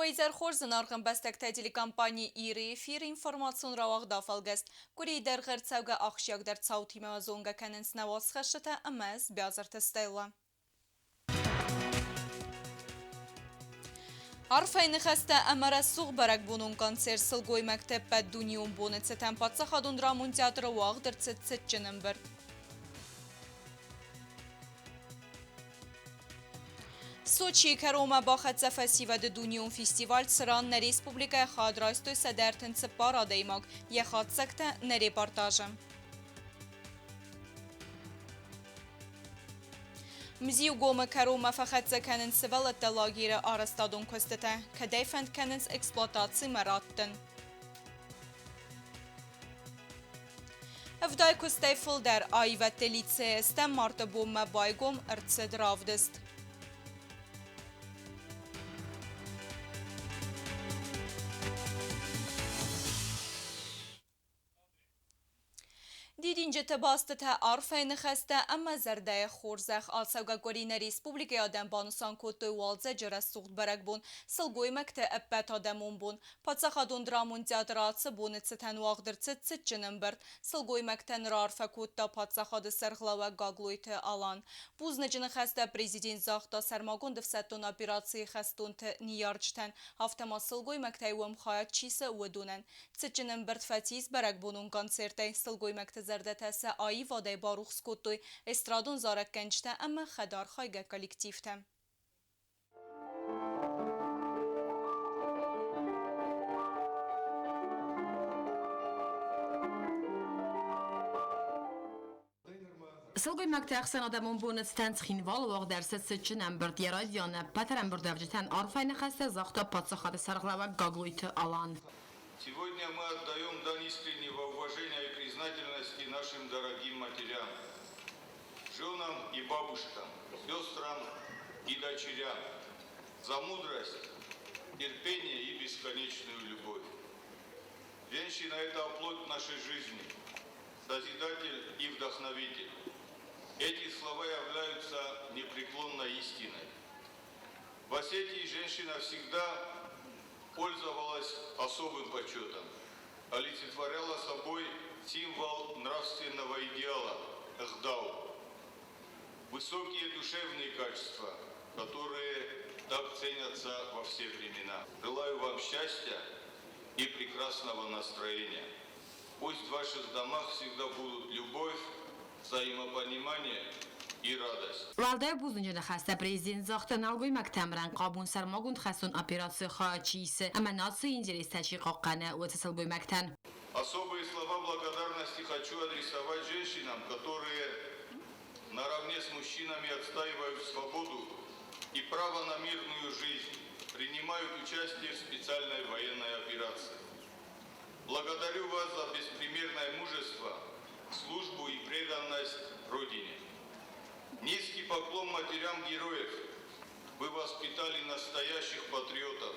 Уӕ изӕр хорз, зынаргъ ӕмбӕстӕгтӕ телекомпани Иры эфиры информацион рауагъд афӕлгӕст. Къуырийы дӕргъы ӕрцӕугӕ ахсджиагдӕр цаутимӕ зонгӕ кӕнынц нӕ уацхӕссджытӕ ӕмӕ ӕз Биазырты Стеллӕ. Арфӕйы ныхӕстӕ ӕмӕ рӕсугъд бӕрӕгбонон концерт сылгоймӕгты ӕппӕтдунеон боны цытӕн паддзахадон драмон театры уагъд ӕрцыд цытджын ӕмбырд. Сочийы кӕронмӕ бахӕццӕ фӕсивӕды дунеон фестиваль, цыран нӕ республикӕйы хайад райстой 134 адӕймаг, йӕ хатдзӕгтӕ нӕ репортажы. Мзиугомы кӕронмӕ фӕхӕццӕ кӕнынц сывӕллӕттӕ лагеры арӕзтадон куыстытӕ, кӕдӕй фӕнд кӕнынц эксплуатацимӕ раттын. Ӕвдай куыстӕй фылдӕр аивӕдты лицейы стӕм марты бонмӕ байгом ӕрцыд равдыст. Дидинджыты бастытӕ, арфӕйы ныхӕстӕ ӕмӕ зӕрдӕйы хорзӕх ацӕугӕ къуыри нӕ республикӕйы адӕм банысан кодтой уалдзӕджы рӕсугъд бӕрӕгбон, сылгоймӕгты ӕппӕтадӕмон бон. Паддзахадон драмон театры ацы боны цытӕн уагъд ӕрцыд цытджын ӕмбырд. Сылгоймӕгтӕн раарфӕ кодта паддзахады сӕргълӕууӕг Гаглойты Алан. Бузныджы ныхӕстӕ президент загъта сӕрмагонд ӕфсӕддон операцийы хӕстонты ныййарджытӕн, афтӕ ма сылгоймӕгтӕй уӕм хайад чи цы, уыдонӕн. Цытджын ӕмбырд фӕцис бӕрӕгбонон концертӕй. Сылгоймӕгты зӕрдӕтӕ сӕ аивадӕй барухс кодтой эстрадон зарӕггӕнджытӕ ӕмӕ хӕдархайгӕ коллективтӕ. Сылгоймӕгты ӕхсӕнадӕмон боны цытӕн Цхинвалы уагъд ӕрцыд цытджын ӕмбырд. Йӕ райдианы ӕппӕт ӕрӕмбырдуӕвджытӕн арфӕйы ныхӕстӕ загъта паддзахады сӕргълӕууӕг Гаглойты Алан. Сегодня мы отдаем дань искреннего уважения и признательности нашим дорогим матерям, женам и бабушкам, сестрам и дочерям за мудрость, терпение и бесконечную любовь. Женщина – это оплот нашей жизни, созидатель и вдохновитель. Эти слова являются непреклонной истиной. В Осетии женщина всегда пользовалась особым почетом, олицетворяла собой символ нравственного идеала – Эгъдау. Высокие душевные качества, которые так ценятся во все времена. Желаю вам счастья и прекрасного настроения. Пусть в ваших домах всегда будут любовь, взаимопонимание и радость. Уӕлдай бузныджы ныхӕстӕ президент загъта нӕлгоймӕгтӕм рӕнхъабон сӕрмагонд хӕстон операцийы хайад чи исы ӕмӕ нацийы интерестӕ чи хъахъхъӕны, уыцы сылгоймӕгтӕн. Особые слова благодарности хочу адресовать женщинам, которые наравне с мужчинами отстаивают свободу и право на мирную жизнь, принимают участие в специальной военной операции. Благодарю вас за беспримерное мужество, службу и преданность Родине. Низкий поклон матерям героев. Вы воспитали настоящих патриотов.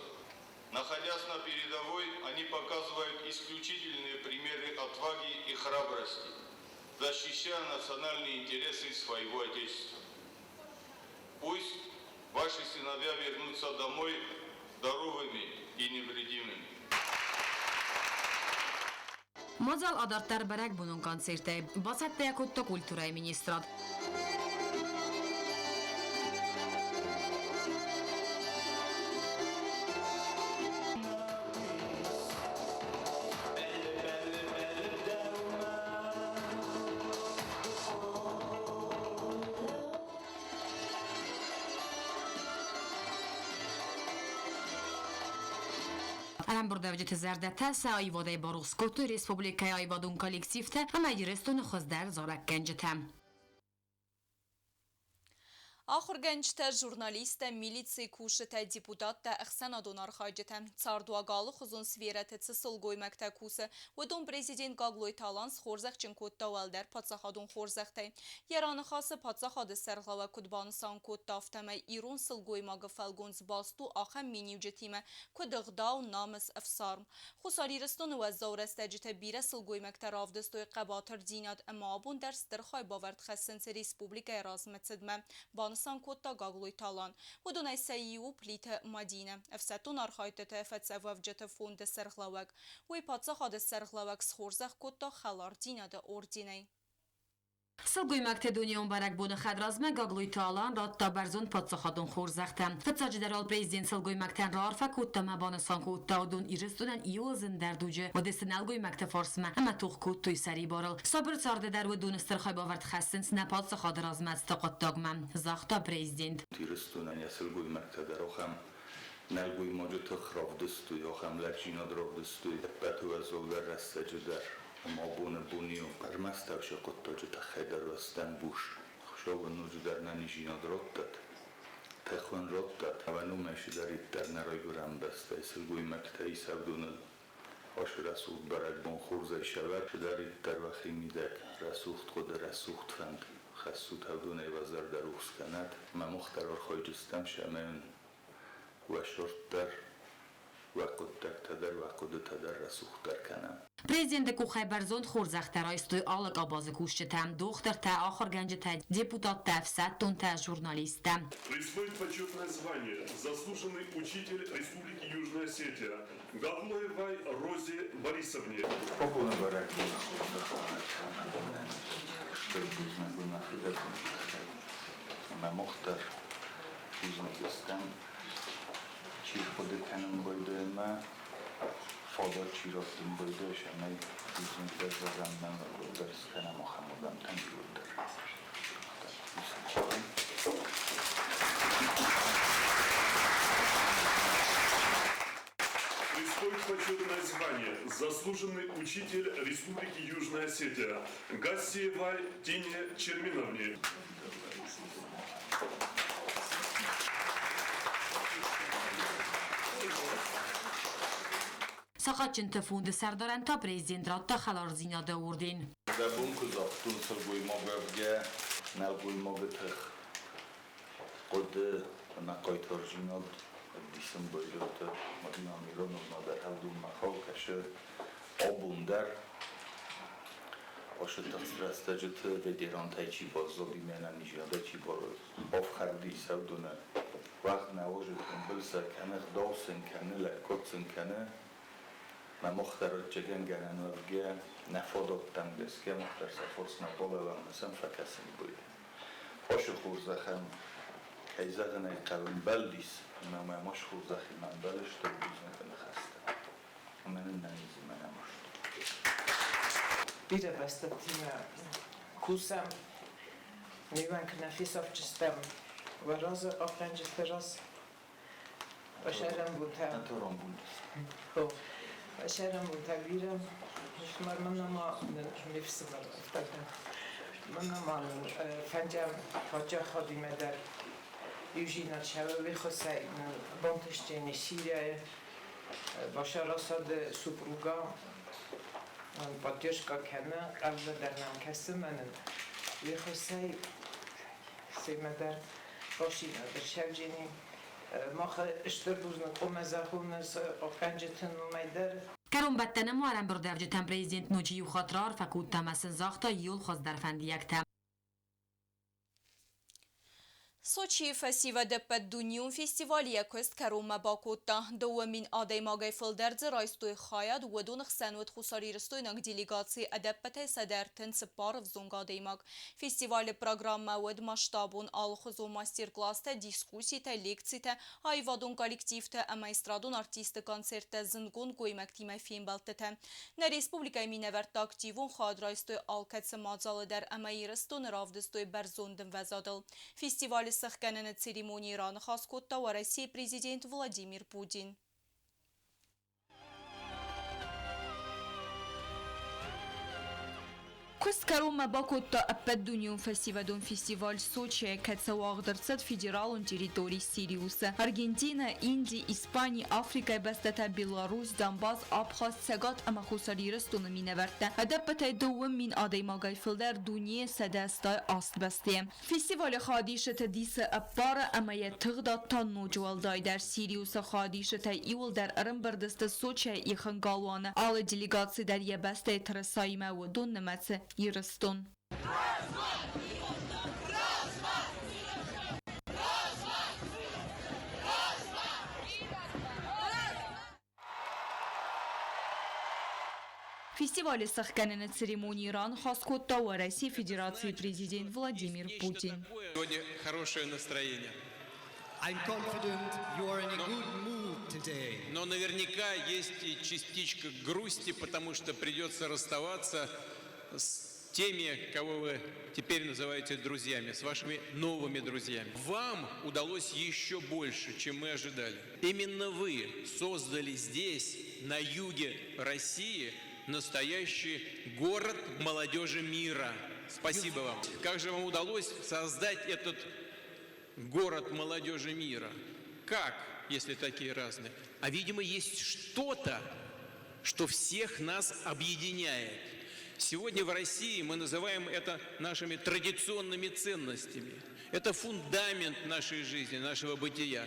Находясь на передовой, они показывают исключительные примеры отваги и храбрости, защищая национальные интересы своего Отечества. Пусть ваши сыновья вернутся домой здоровыми и невредимыми. Мадзал адарддӕр бӕрӕгбонон концертӕй. Бацӕттӕ йӕ кодта культурӕйы министрад. Ӕрӕмбырдуӕвджыты зӕрдӕтӕ сӕ аивадӕй барухс кодтой республикӕйы аивадон коллективтӕ ӕмӕ Ирыстоны хуыздӕр зарӕггӕнджытӕ. Ахуыргӕнджытӕ, журналисттӕ, милицийы кусджытӕ, депутаттӕ, ӕхсӕнадон архайджытӕ, цардуаг алыхуызон сферӕты цы сылгоймӕгтӕ кусы, уыдон президент Гаглойты Алан схорзӕхджын кодта уӕлдӕр паддзахадон хорзӕхтӕй. Йӕ раныхасы паддзахады сӕргълӕууӕг куыд банысан кодта, афтӕмӕй ирон сылгоймагы фӕлгонц баст у ахӕм миниуджытимӕ, куыд ӕгъдау, намыс, ӕфсарм. Хуссар Ирыстоны уӕззау рӕстӕджытӕ бирӕ сылгоймӕгтӕ равдыстой хъӕбатырдзинад ӕмӕ абон дӕр стыр хайбавӕрд хӕссынц республикӕйы размӕцыдмӕ, банысан банысан кодта Гаглойты Алан. Уыдонӕй сӕ иу у Плиты Мадинӕ, ӕфсӕддон архайдтыты фӕцӕвӕвджыты фонды сӕргълӕууӕг. Уый паддзахады сӕргълӕууӕг схорзӕх кодта Хӕлардзинады орденӕй. Сылгоймӕгты дунеон бӕрӕгбоны хӕдразмӕ Гаглойты Алан радта бӕрзонд паддзахадон хорзӕхтӕ. Фыццаджыдӕр уал президент сылгоймӕгтӕн раарфӕ кодта ӕмӕ банысан кодта, уыдон Ирыстонӕн иууыл зындӕр дуджы уыдысты нӕлгоймӕгты фарсмӕ ӕмӕ тох кодтой сӕрибарыл. Сабыр царды дӕр уыдоны стыр хайбавӕрд хӕссынц нӕ паддзахады размӕцыды хъуыддагмӕ, загъта президент. Ирыстонӕн йӕ сылгоймӕгтӕ дӕр ахӕм нӕлгоймаджы тых равдыстой, ахӕм лӕгдзинад равдыстой ӕппӕты уӕззаудӕр рӕстӕджы дӕр. Ӕмӕ абоны бон-иу ӕрмӕстдӕр сӕ хъуыддаджы тыххӕй дӕр уӕздан бус. Хуыцау ноджыдӕр нӕниздзинад раттӕд, тӕрхон раттӕд, ӕмӕ уымӕй цыдӕриддӕр нӕ райгуырӕн бӕстӕйы сылгоймӕгтӕ исӕвдоныл ацы рӕсугъд бӕрӕгбон хорзӕй сӕвӕр, цыдӕриддӕр уӕхи мидӕг рӕсугъд хъуыды, рӕсугъд фӕнд хӕссут, ӕвдонӕй уӕ зӕрдӕ рухс кӕнӕд, ӕмӕ мах дӕр архайдзыстӕм ӕмӕ уын уӕ сорт дӕр, уӕ хъуыддӕгтӕ дӕр, уӕ хъуыдытӕ дӕр рӕсугъддӕр кӕнӕм. Президенты къухӕй бӕрзонд хорзӕхтӕ райстой алы къабазы кусджытӕ, дохтыртӕ, ахуыргӕнджытӕ, депутаттӕ, ӕфсӕддонтӕ, журналисттӕ. Присвоить почетное звание «Заслуженный учитель Республики Южная Осетия» Гаглоевой Розе Борисовне. Абоны бӕрӕгбоны хорзӕх уӕд стыр бузныг уын нӕ фыдӕбоны тыххӕй. Ӕмӕ мах дӕр бузныг стӕм, чи рхъуыды кӕнын байдайы ӕмӕ фадат чи раттын байдайы, цӕмӕй бузныг дӕр зӕгъӕм ӕмӕ дӕр скӕнӕм ахӕм адӕмтӕн иууылдӕр. Присвоить почетное звание «Заслуженный учитель Республики Южная Осетия» Гассиевой Тине Черминовне. Сахъатджынты фонды сӕрдарӕн та президент радта хӕлардзинады орден. Дӕ бон куы загътон сылгоймаг уӕвгӕ, нӕлгоймагы тых, хъуыды ӕмӕ хъайтардзинад ӕвдисын Байлаты Марина Мироновна дӕр ӕвдонмӕ хъӕуы кӕсы абон дӕр. Ацы тыхст рӕстӕджыты ветерантӕй чи баззади, мӕнӕн низ чи ӕфхӕрди сӕвдоны уагъд нӕ уазӕгтӕн сӕ кӕны, гъдау сын кӕны, лӕггад сын кӕны. Мӕ мах дӕр ӕвӕццӕгӕн гӕнӕн уӕвгӕ нӕ фадӕттӕм гӕсгӕ мах дӕр сӕ фарсмӕ балӕууӕм ӕмӕ сӕм фӕкӕсын бой. Ацы хорзӕхӕн, кӕй зӕгъын ӕй хъӕуы, ӕмбӕлдис, ӕмӕ мӕм ацы хорзӕхимӕ ӕмбӕлы стыр бузныгы ныхӕстӕ. Ӕмӕ нын нӕниз ӕмӕ нӕ маст. Бирӕ бӕстӕтимӕ кусӕм, мивӕн куы нӕ фесӕфджыстӕм, уӕ разы хъахъхъӕнджыты раз Сӕрӕнбонтӕ. Сӕрӕнбонтӕ бирӕ. Мӕн ма ме фсымӕр Мӕн ма фӕндиам паддзахадимӕ дӕр иудзинад сӕвӕрихосӕй бантыстени Сирияйы Башар Асады супруга поддержка кӕны, къӕвда дӕр нӕм кӕсы мӕнӕн. Вехосӕй семӕ дӕр башинадыр сӕвджени. Мах стыр бузныг хъуамӕ зӕгъон хъахъхъӕнджыты номӕй дӕр. Кӕронбӕттӕны ма ӕрӕмбырдуӕвджытӕн президент ноджы иу хатт раарфӕ кодта ӕмӕ сын загъта иууыл хуыздӕр фӕндиӕгтӕ. Сочийы фӕсивӕды ӕппӕтдунеон фестиваль йӕ куыст кӕронмӕ бакодта. 2000 адӕймагӕй фылдӕр дзы райстой хайад, уыдоны хсӕн уыд хуссарирыстойнаг делегацийы ӕдӕппӕтӕй 134 ӕвзонг адӕймаг. Фестивалы программӕ уыд масштабон алыхуызон мастер-класстӕ, дискусситӕ, лекцитӕ, аивадон коллективтӕ ӕмӕ эстрадон артистты концерттӕ, зындгонд гоймӕгтимӕ фембӕлдтытӕ. Нӕ республикӕйы минӕвӕрттӕ активон хайад райстой алкӕцы мадзалы дӕр ӕмӕ Ирыстоны равдыстой бӕрзонд ӕмвӕзадыл. Фестивалы сӕхгӕныны церемонийы раныхас кодта Уӕрӕсейы президент Владимир Путин. Куыст кӕронмӕ бакодта ӕппӕтдунеон фӕсивӕдон фестиваль Сочийы, кӕцы уагъд ӕрцыд федералон территори Сириусы. Аргентинӕ, Инди, Испани, Африкӕйы бӕстӕтӕ, Беларусь, Донбасс, Абхаз, Цӕгат ӕмӕ Хуссар Ирыстоны минӕвӕрттӕ. Ӕдӕппӕтӕй 2000 адӕймагӕй фылдӕр дунейы 168 бӕстӕйы. Фестивалы хайадисджыты дисы ӕппары ӕмӕ йӕ тыгъдад та ноджы уӕлдайдӕр Сириусы хайадисджытӕ иууылдӕр ӕрӕмбырд сты Сочӕйы ихын галуаны. Алы делегаци дӕр йӕ бӕстӕйы тырысаимӕ уыдон нымӕцы Ирыстон. Фестивалы сӕхгӕныны церемонийы раныхас кодта Уӕрӕсейы Федерацийы Президент Владимир Путин. Сегодня хорошее настроение. I'm confident you are in a good mood today. Но наверняка есть и частичка грусти, потому что придется расставаться с теми, кого вы теперь называете друзьями, с вашими новыми друзьями. Вам удалось еще больше, чем мы ожидали. Именно вы создали здесь, на юге России, настоящий город молодежи мира. Спасибо вам. Как же вам удалось создать этот город молодежи мира? Как, если такие разные? А, видимо, есть что-то, что всех нас объединяет. Сегодня в России мы называем это нашими традиционными ценностями. Это фундамент нашей жизни, нашего бытия.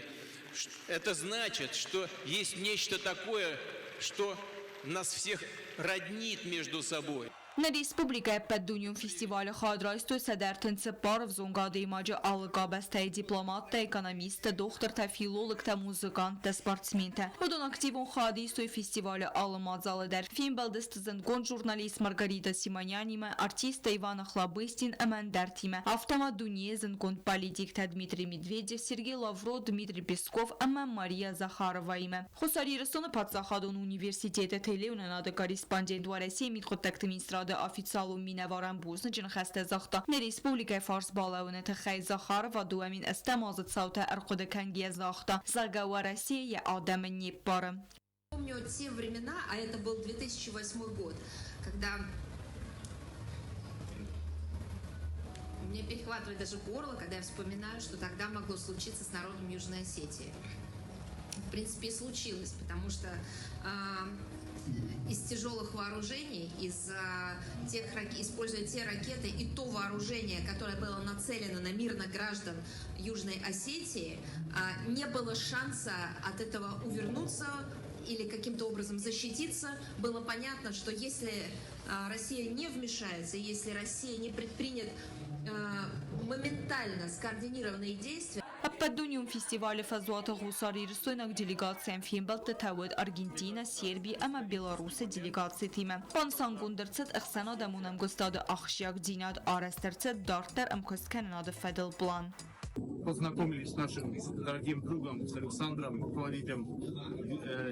Это значит, что есть нечто такое, что нас всех роднит между собой. Нӕ республикӕйы ӕппӕтдунеон фестивалы хайад райстой 134 ӕвзонг адӕймаджы алы къабӕзтӕй, дипломаттӕ, экономисттӕ, дохтыртӕ, филологтӕ, музыканттӕ, спортсментӕ. Уыдон активон хайад истой фестивалы алы мадзалы дӕр. Фембӕлдысты зындгонд журналист Маргарита Симонянимӕ, артисттӕ Иван Охлобыстин ӕмӕ ӕндӕртимӕ, афтӕ ма дунейы зындгонд политиктӕ Дмитрий Медведев, Сергей Лавров, Дмитрий Песков ӕмӕ Мария Захароваимӕ. Хуссар Ирыстоны паддзахадон университеты телеуынынады корреспондент Уӕрӕсейы мидхъуыддӕгты министрады официалон минӕварӕн бузныджы ныхӕстӕ загъта нӕ республикӕйы фарс балӕууыны тыххӕй. Захарова 2008 азы цаутӕ ӕрхъуыды кӕнгӕйӕ загъта, зӕгъгӕ, Уӕрӕсе йӕ адӕмы не ппары. Помню те времена, а это был 2008 год, когда мне перехватывает даже горло, когда я вспоминаю, что тогда могло случиться с народом Южной Осетии. В принципе, и случилось, потому что из тяжелых вооружений, используя те ракеты и то вооружение, которое было нацелено на мирных граждан Южной Осетии, не было шанса от этого увернуться или каким-то образом защититься. Было понятно, что если Россия не вмешается, если Россия не предпринят моментально скоординированные действия, Ӕппӕтдунеон фестивалы фӕзуаты хуссарирыстойнаг делегацийӕн фембӕлдтытӕ уыд Аргентинӕ, Серби ӕмӕ Беларусы делегацитимӕ. Банысангонд ӕрцыд ӕхсӕнадӕмон ӕмгуыстады ахсджиагдзинад, арӕзт ӕрцыд дарддӕр ӕмкуысткӕнынады фӕдыл план. Познакомились с нашим дорогим другом, с Александром, руководителем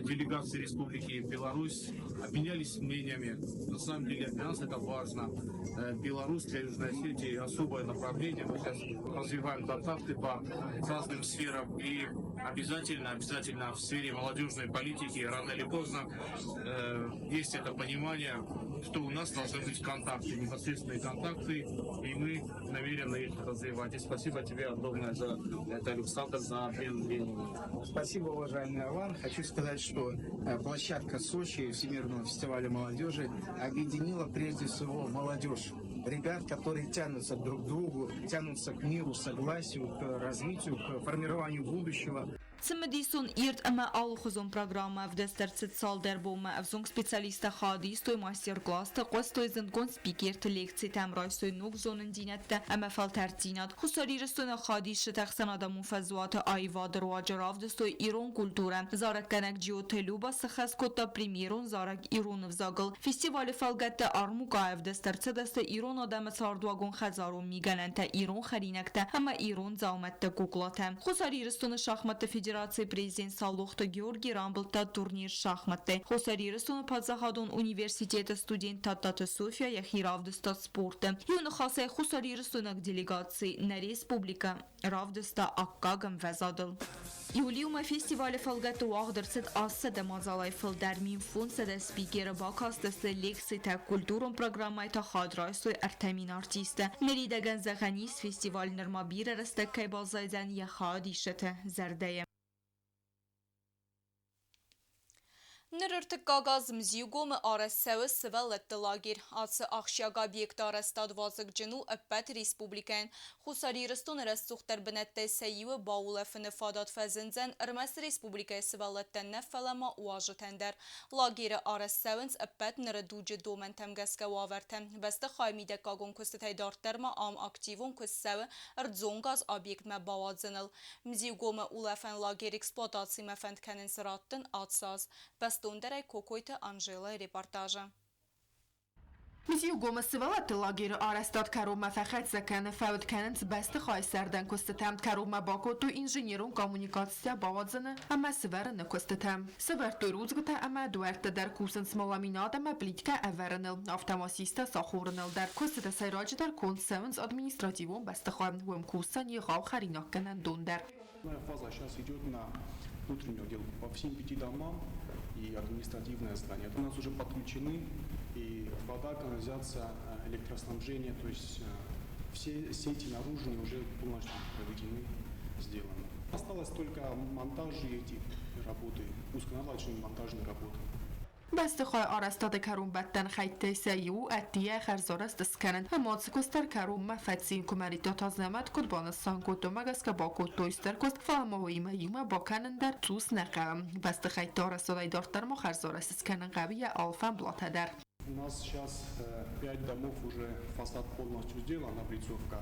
делегации Республики Беларусь, обменялись мнениями. На самом деле для нас это важно. Беларусь для Южной Осетии особое направление. Мы сейчас развиваем контакты по разным сферам и обязательно, обязательно в сфере молодежной политики рано или поздно есть это понимание, что у нас должны быть контакты, непосредственные контакты, и мы намерены их развивать. И спасибо тебе огромное за это, Александр, за обмен мнениями. Спасибо, уважаемый Алан. Хочу сказать, что площадка Сочи Всемирного фестиваля молодежи объединила прежде всего молодежь. Ребят, которые тянутся друг к другу, тянутся к миру, согласию, к развитию, к формированию будущего. Цымыдисон, ирд ӕмӕ алыхуызон программӕ ӕвдыст ӕрцыд цалдӕр бонмӕ. Ӕвзонг специалисттӕ хайад истой мастер-классты, хъуыстой зындгонд спикерты лекцитӕм, райстой ног зонындзинӕдтӕ ӕмӕ фӕлтӕрддзинад. Хуссар Ирыстоны хайадисджытӕ ӕхсӕнадӕмон фӕзуаты аивады руаджы равдыстой ирон культурӕ. Зарӕггӕнӕг Джиоты Люба сыххӕст кодта премьерон зарӕг ирон ӕвзагыл. Фестивалы фӕлгӕтты армукъа ӕвдыст ӕрцыдысты ирон адӕмы цардуагон хӕдзарон мигӕнӕнтӕ, ирон хӕринӕгтӕ ӕмӕ ирон дзаумӕтты куклатӕ. Хуссар Ирыстоны шахматты федерацийы президент Саулохты Георгий рамбылдта турнир шахматтӕй. Хуссар Ирыстоны паддзахадон университеты студент Тадтаты Софья йӕхи равдыста спорты. Иу ныхасӕй хуссарирыстойнаг делегаци нӕ республикӕ равдыста аккаг ӕмвӕзадыл. Июлимӕ фестивалы фӕлгӕтты уагъд ӕрцыд 800 мадзалӕй фылдӕр, 1500 спикеры бакастысты лекцитӕ, культурон программӕтӕ хайад райстой 3000 артисты. Ныридӕгӕн зӕгъӕн ис, фестиваль нырма бирӕ рӕстӕг кӕй баззайдзӕн йӕ хайадисджыты зӕрдӕйы. Ныр ӕртыккаг аз Мзиугомы арӕзт цӕуы сывӕллӕтты лагерь. Ацы ахсджиаг объекты арӕзтад вазыгджын у ӕппӕт республикӕйӕн. Хуссар Ирыстоны рӕсугъддӕр бынӕттӕй сӕ иуы баулӕфыны фадат фӕзындзӕн ӕрмӕст республикӕйы сывӕллӕттӕн нӕ, фӕлӕ ма уазджытӕн дӕр. Лагеры арӕзт цӕуынц ӕппӕт ныры дуджы домӕнтӕм гӕсгӕ уавӕртӕ. Бӕстыхайы мидӕггагон куыстытӕй дарддӕр ма ам активон куыст цӕуы ӕрдзон газ объектмӕ бауадзыныл. Мзиугомы улӕфӕн лагерь эксплуатацимӕ фӕнд кӕнынц раттын ацы аз. Бӕстондӕрӕй Кокойты Анжелайы репортажы. Мзиугомы сывӕллӕтты лагеры арӕзтад кӕронмӕ фӕхӕццӕ кӕны, фӕуд кӕнынц бӕстыхайы сӕрдӕн куыстытӕ, кӕронмӕ бакодтой инженерон коммуникацитӕ бауадзыны ӕмӕ сывӕрыны куыстытӕ. Сӕвӕрдтой рудзгуытӕ ӕмӕ дуӕрттӕ дӕр, кусынц ма ламинат ӕмӕ плиткӕ ӕвӕрыныл, афтӕ ма систӕ сахорыныл дӕр. Куыстытӕ сӕйраджыдӕр конд цӕуынц административон бӕстыхайы, уым кусдзӕн егъау хӕринаггӕнӕндон дӕр. Фаза сейчас идет на внутреннюю отделку по всем пяти домам и административное здание. У нас уже подключены и вода, канализация, электроснабжение, то есть все сети наружные уже полностью проведены, сделаны. Осталось только монтажи эти работы, пусконаладочные монтажные работы. Бӕстыхайы арӕзтады кӕронбӕттӕн хӕйттӕй сӕ иу ӕддейӕ хӕрзарӕзт скӕнын. Ӕмӕ ацы куыст дӕр кӕронмӕ фӕци. Куымӕридтаты Азӕмӕт куыд банысан кодта, уымӕ гӕсгӕ бакодтой стыр куыст, фӕлӕ ма уыимӕ иумӕ бакӕнын дӕр цъус нӕ хъӕуы. Бӕстыхӕйтты арӕзтадӕй дарддӕр ма хӕрзарӕзт скӕнын хъӕуы йӕ алфӕмблатӕ дӕр. У нас сейчас пять домов уже фасад полностью сделан, облицовка.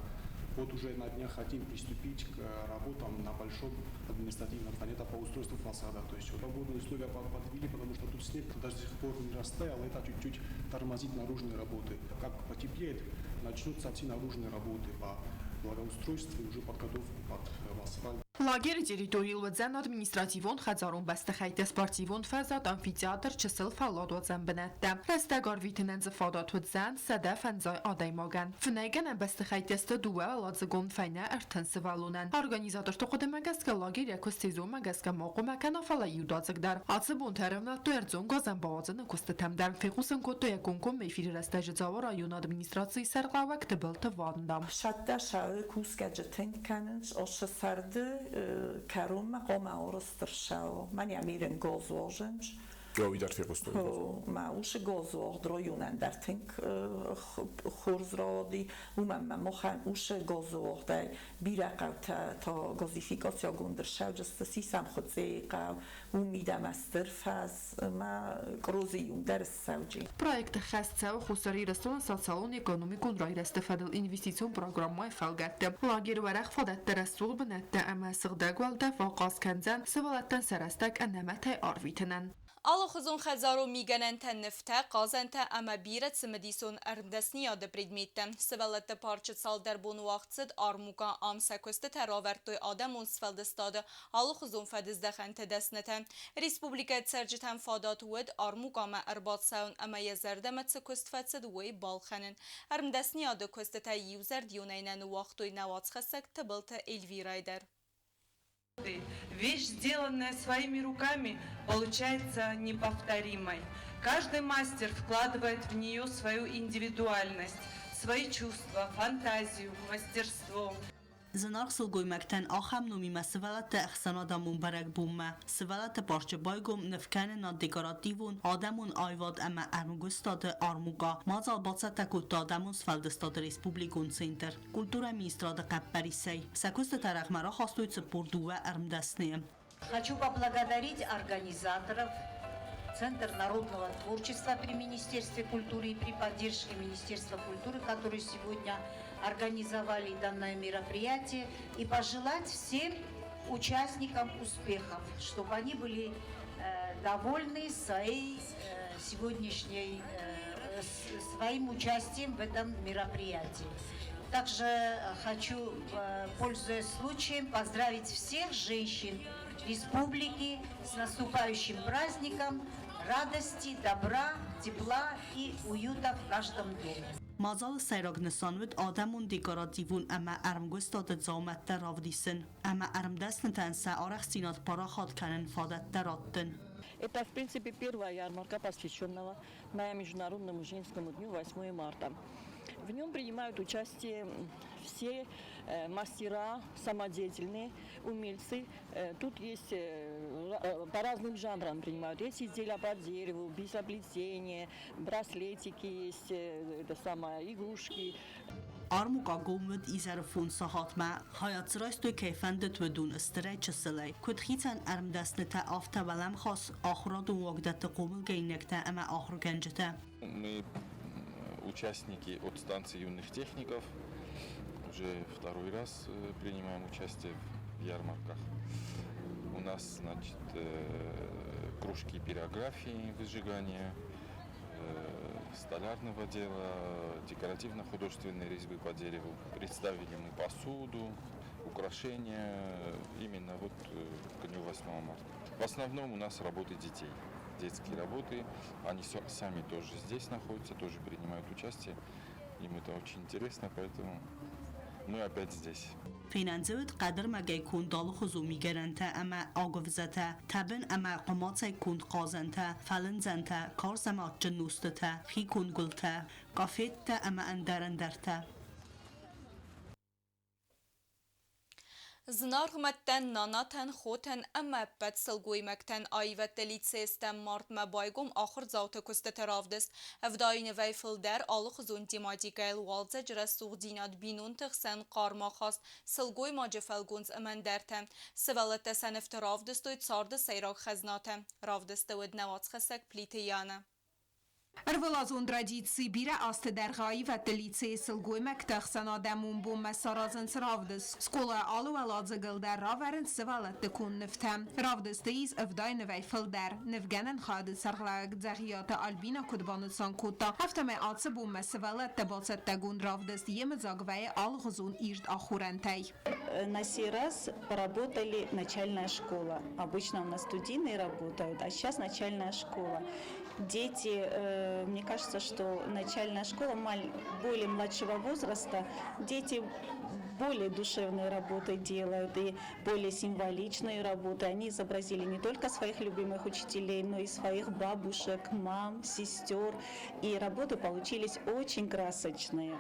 Вот уже на днях хотим приступить к работам на большом административном здании, это по устройству фасада. То есть вот погодные условия подвели, потому что тут снег до сих пор не растаял, это чуть-чуть тормозит наружные работы. Как потеплеет, начнутся все наружные работы по благоустройству и уже подготовку под асфальт. Лагеры территорийыл уыдзӕн административон хӕдзарон бӕстыхӕйттӕ, спортивон фӕзуат, амфитеатр, чысыл фӕлладуадзӕн бынӕттӕ. Рӕстӕг арвитынӕн дзы фадат уыдзӕн 150 адӕймагӕн. Фынӕйгӕнӕн бӕстыхӕйттӕ сты дыууӕуӕладзыгон фӕйнӕ 30 сывӕллонӕн. Организаторты хъуыдымӕ гӕсгӕ лагерь йӕ куыст сезонмӕ гӕсгӕ ма хъуамӕ кӕна, фӕлӕ иудадзыг дӕр. Ацы бонты ӕрӕвнӕлдтой ӕрдзон газӕн бауадзыны куыстытӕм дӕр, фехъусын кодтой йӕ комкоммӕ эфиры рӕстӕджы Дзауы районы администрацийы сӕргълӕууӕг Тыбылты Ванда. Сӕдӕ сӕры кусгӕджы тынг кӕнынц, осы сӕрды кӕронмӕ хъуамӕ арӕзт ӕрцӕуа. Мӕнӕ мирын газ уадзынц. Уый дӕр фехъуыстон. Мӕ уыцы газуагъд районӕн дӕр тынг хорз рауади, уымӕн ӕмӕ махӕн уыцы газуагъдӕй бирӕ хъӕутӕ та газификацигонд ӕрцӕуджысты. Сисӕмхуыцъейы хъӕу, уым мидӕмӕ стыр фӕз ӕмӕ Кърозийы уым дӕр ссӕуджи. Проекты хӕс цӕуы Хуссар Ирыстоны социалон-экономикон райрӕзты фӕдыл инвестицион программӕйы фӕлгӕтты. Лагерь уӕрӕх фадӕттӕ, рӕсугъд бынӕттӕ ӕмӕ сыгъдӕг уӕлдӕф ахъаз кӕндзӕн сывӕллӕттӕн сӕ рӕстӕг ӕнӕмӕтӕй арвитынӕн. Алыхуызон хӕдзарон мигӕнӕнтӕ, нывтӕ, хъазӕнтӕ ӕмӕ бирӕ цымыдисон ӕрмдӕсныйады предметтӕ. Сывӕллӕтты парчы цалдӕр бон уагъд цыд армукъа. Ам сӕ куыстытӕ равӕрдтой адӕмон сфӕлдыстады алыхуызон фӕдыздӕхӕнты дӕснытӕ. Республикӕйы цӕрджытӕн фадат уыд армукъамӕ ӕрбацӕуын ӕмӕ йӕ зӕрдӕмӕ цы куыст фӕцыд, уый балхӕнын. Ӕрмдӕсныйады куыстытӕ иузӕрдионӕй нӕ ныууагътой нӕ уацхӕссӕг Тыбылты Эльвирайы дӕр. Вещь, сделанная своими руками, получается неповторимой. Каждый мастер вкладывает в нее свою индивидуальность, свои чувства, фантазию, мастерство. Зынаргъ сылгоймӕгтӕн ахӕм номимӕ сывӕллӕтты ӕхсӕнадӕмон бӕрӕгбонмӕ Сывӕллӕтты парчы байгом нывкӕнынад, декоративон, адӕмон аивад ӕмӕ ӕрмгуыстады армукъа. Мадзал бацӕттӕ кодта Адӕмон сфӕлдыстады республикон центр Культурӕйы министрады хъӕппӕрисӕй. Сӕ куыстытӕ рӕгъмӕ рахастой 42 ӕрмдӕсныйы. Хочу поблагодарить организаторов Центр народного творчества при Министерстве культуры и при поддержке Министерства культуры, которые сегодня организовали данное мероприятие, и пожелать всем участникам успехов, чтобы они были довольны своей сегодняшней, своим участием в этом мероприятии. Также хочу, пользуясь случаем, поздравить всех женщин республики с наступающим праздником радости, добра, тепла и уюта в каждом доме. Мадзалы сӕйраг нысан уыд адӕмон декоративон ӕмӕ ӕрмгуыстады дзаумӕттӕ равдисын ӕмӕ ӕрмдӕснытӕн сӕ арӕхстдзинад парахат кӕнын фадӕттӕ раттын. Это, в принципе, первая ярмарка, посвященная Международному женскому дню 8 марта. В нем принимают участие все мастера, самодеятельные, умельцы. Тут есть по разным жанрам принимают. Есть изделия по дереву, бисероплетение, браслетики есть, это самое, игрушки. Армукъа гом уыд изӕры 5 сахатмӕ. Хайад дзы райстой кӕй фӕндыд, уыдон стырӕй чысылӕй. Куыд хицӕн ӕрмдӕснытӕ, афтӕ уӕлӕмхас ахуырадон уагдӕтты хъомылгӕнинӕгтӕ ӕмӕ ахуыргӕнджытӕ. Мы участники от станции юных техников. Уже второй раз принимаем участие в ярмарках. У нас, значит, кружки пирографии, выжигания, столярного дела, декоративно-художественной резьбы по дереву. Представили мы посуду, украшения именно вот к дню 8 марта. В основном у нас работы детей, детские работы. Они сами тоже здесь находятся, тоже принимают участие. Им это очень интересно, поэтому мы опять здесь. Фенӕн дзы уыд хъӕдырмӕгӕй конд алыхуызон мигӕнӕнтӕ ӕмӕ агуывзӕтӕ, тӕбын ӕмӕ хъуымацӕй конд хъазӕнтӕ, фӕлындзӕнтӕ, карз ӕмӕ адджын нозтытӕ, хиконд гуылтӕ, къафеттӕ ӕмӕ ӕндӕр ӕндӕртӕ. Зынаргъ мӕдтӕн, нанатӕн, хотӕн ӕмӕ ӕппӕт сылгоймӕгтӕн аивӕдты лицейстӕм мартмӕ байгом ахуырдзауты куыстыты равдыст. 70 нывӕй фылдӕр алыхуызон тематикӕйыл уалдзӕджы рӕсугъддзинад, бинонты хсӕн хъарм ахаст, сылгоймаджы фӕлгонц ӕмӕ ӕндӕртӕ. Сывӕллӕттӕ сӕ нывты равдыстой царды сӕйраг хӕзнатӕ. Равдысты уыд нӕ уацхӕссӕг Плиты Янӕ. Ӕрвылазон традици бирӕ азты дӕргъы аивӕдты лицейы сылгоймӕгты ӕхсӕнадӕмон бонмӕ саразынц равдыст. Скъолайы алы уӕладзыгыл дӕр равӕрынц сывӕллӕтты конд нывтӕ. Равдысты ис 70 нывӕй фылдӕр. Нывгӕнӕн хайады сӕргълӕууӕг Дзӕгъиаты Альбина куыд банысан кодта, афтӕмӕй ацы бонмӕ сывӕллӕттӕ бацӕттӕгонд равдыст йемыдзаг вӕййы алыгъуызон ирд ахорӕнтӕй. На сей раз поработали начальная школа. Обычно у нас студийные работают, а сейчас начальная школа. Дети, мне кажется, что начальная школа более младшего возраста, дети более душевные работы делают и более символичные работы. Они изобразили не только своих любимых учителей, но и своих бабушек, мам, сестер. И работы получились очень красочные.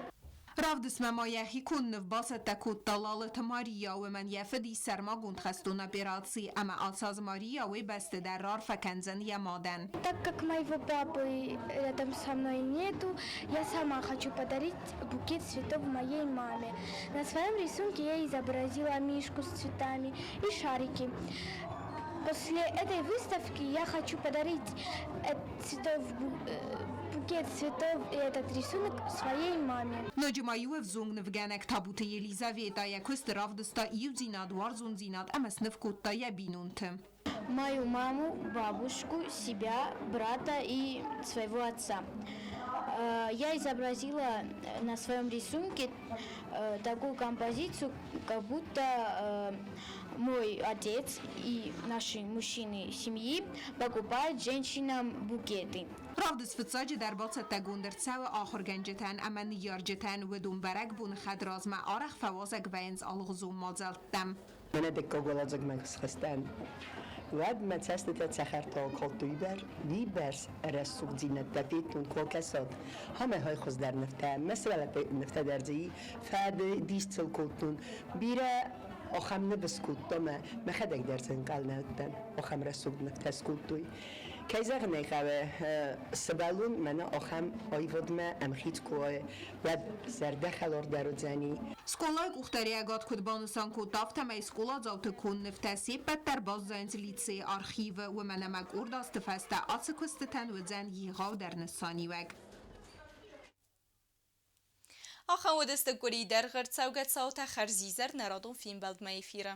Равдыстмӕ ма йӕхи конд ныв бацӕттӕ кодта Лалыты Мария, уымӕн йӕ фыд ис сӕрмагонд хӕстон операцийы ӕмӕ ацы аз Мария уый бӕсты дӕр раарфӕ кӕндзӕн йӕ мадӕн. Так как моего папы рядом со мной нету, я сама хочу подарить букет цветов моей маме. На своем рисунке я изобразила мишку с цветами и шарики. После этой выставки я хочу подарить цветов, букет цветов и этот рисунок своей маме. Ноджы ма иу ӕвзонг нывгӕнӕг Табуты Елизаветӕ йӕ куысты равдыста иудзинад, уарзондзинад ӕмӕ сныв кодта йӕ бинонты. Мою маму, бабушку, себя, брата и своего отца. Я изобразила на своем рисунке такую композицию, как будто мой отец и наши мужчины семьи покупают женщинам букеты. Равдыст фыццаджыдӕр бацӕттӕгонд ӕрцӕуы ахуыргӕнджытӕн ӕмӕ ныййарджытӕн. Уыдон бӕрӕгбоны хӕдразмӕ арӕх фӕуазӕг вӕййынц алыгъуызон мадзӕлттӕм. Мӕнӕ дыккаг уӕладзыгмӕ схызтӕн, уӕд мӕ цӕстытӕ цӕхӕртӕ акалдтой уыйбӕрц рӕсугъддзинӕдтӕ федтон, куы акӕсат, амӕй хуыздӕр нывтӕ, мӕ сывӕллӕтты нывтӕ дӕр дзы и, фӕд дис сыл кодтон. Бирӕ ахӕм ныв скодта мӕ, мӕхӕдӕг дӕр дзы ӕнхъӕл нӕ уыдтӕн, ахӕм рӕсугъд нывтӕ скодтой. Кӕй зӕгъын ӕй хъӕуы, сывӕллон мӕнӕ ахӕм аивадмӕ ӕмхиц куы уа, уӕд зӕрдӕхӕлардӕр уыдзӕни. Скъолайы къухдариуӕгад куыд банысан кодта, афтӕмӕй скъоладзауты конд нывтӕ се ппӕт дӕр баззайынц лицейы архивы, уымӕн ӕмӕ къорд азты фӕстӕ ацы куыстытӕн уыдзӕн егъаудӕр нысаниуӕг. Ахӕм уыдысты къуыри дӕргъы ӕрцӕугӕ цаутӕ хӕрзизӕр нӕ радон фембӕлдмӕ эфиры.